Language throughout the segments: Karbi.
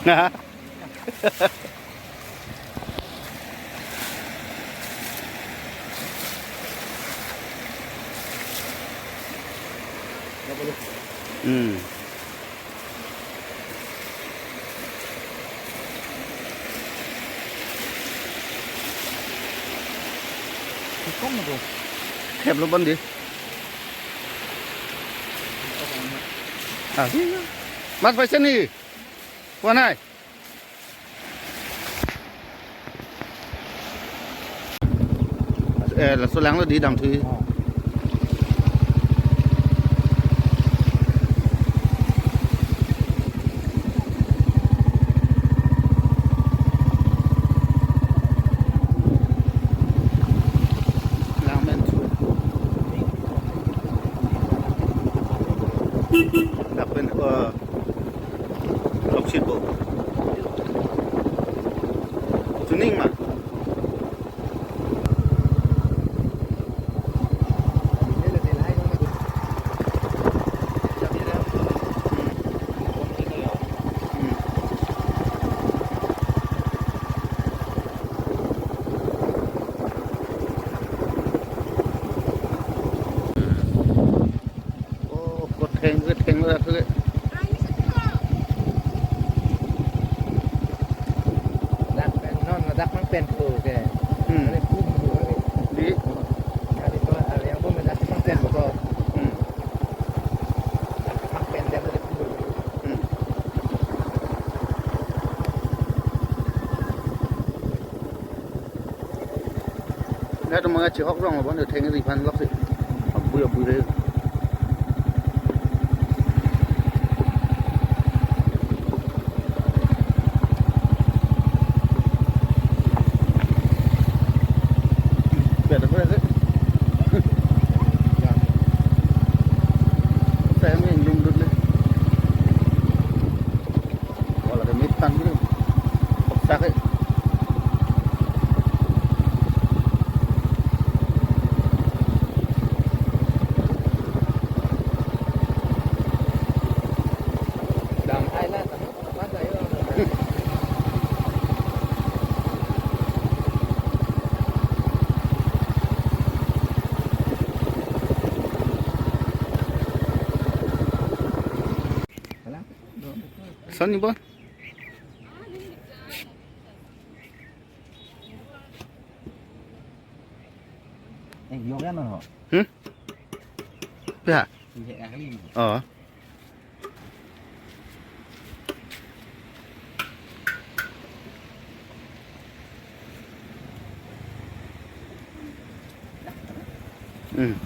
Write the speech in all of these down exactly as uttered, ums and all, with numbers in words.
Nah. Hmm. Theplo bon dei. Ah, mas paisa ni. Kuanai. Eh, laso langlo dei damthu. Oh. Lang men thu. Dak pen, eh, Loksit bo. Chuning ma. Oh, ketheng, ketheng lo dak le. Dak pen non, dak mang pen ko ke. Hmm. Ada kum ko ke. Dei. Ada ko, ada yang pun dak mang pen ko. Hmm. Dak mang pen dia ada kum. Hmm. Latum manga chihok rong lo bon, thengri aphan loksi. Abui abui re. Better, better. Saya main dum dum le. Wala ke mit tang dulu. Paksa ke. Dam thai la, tama, tama, tama, yo. Wala. Son ni bo? Eh, yok yan ho. Hmm? Pia? Ihe ahli. Oh. Hmm.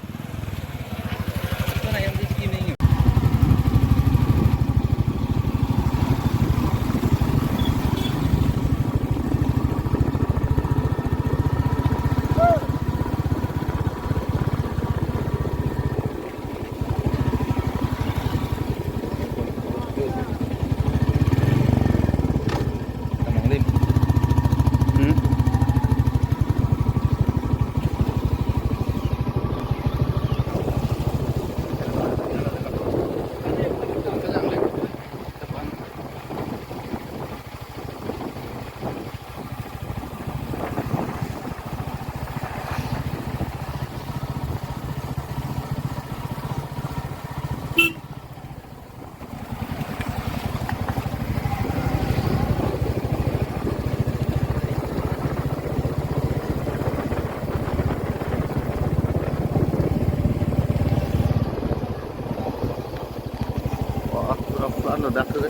Wah, pura pura lo dak ke.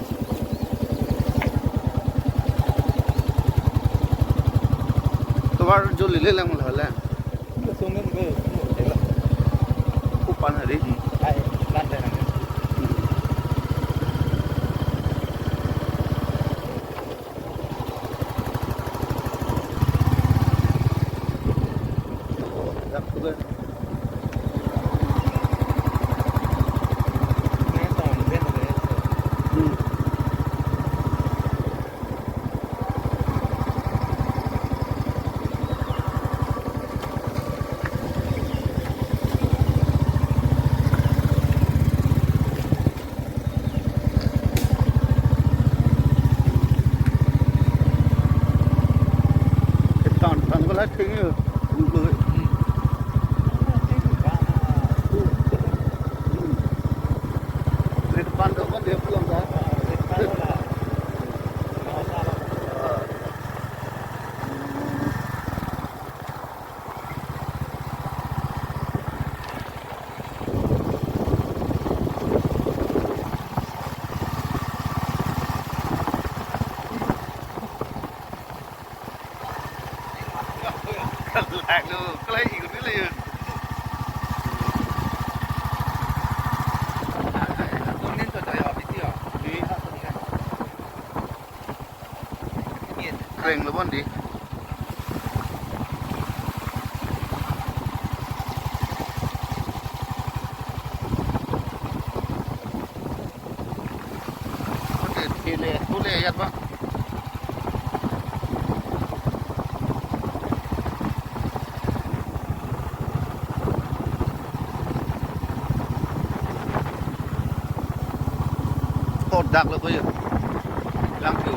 Tovar juli le lang hala. Sungin ke. Kupan hari. Hmm. Ai, lantai nanti. Hmm. Dak sudah. Hmm. Pan ko la theng yo. Lut lo. Hmm. Lut pan do ko dia pulang ta. Kalak lo, kalak ikut dulu ya. Kreng lo bon di. Oke, thile, thule ya, Pak. Kodak lo ko ya. Lang ko.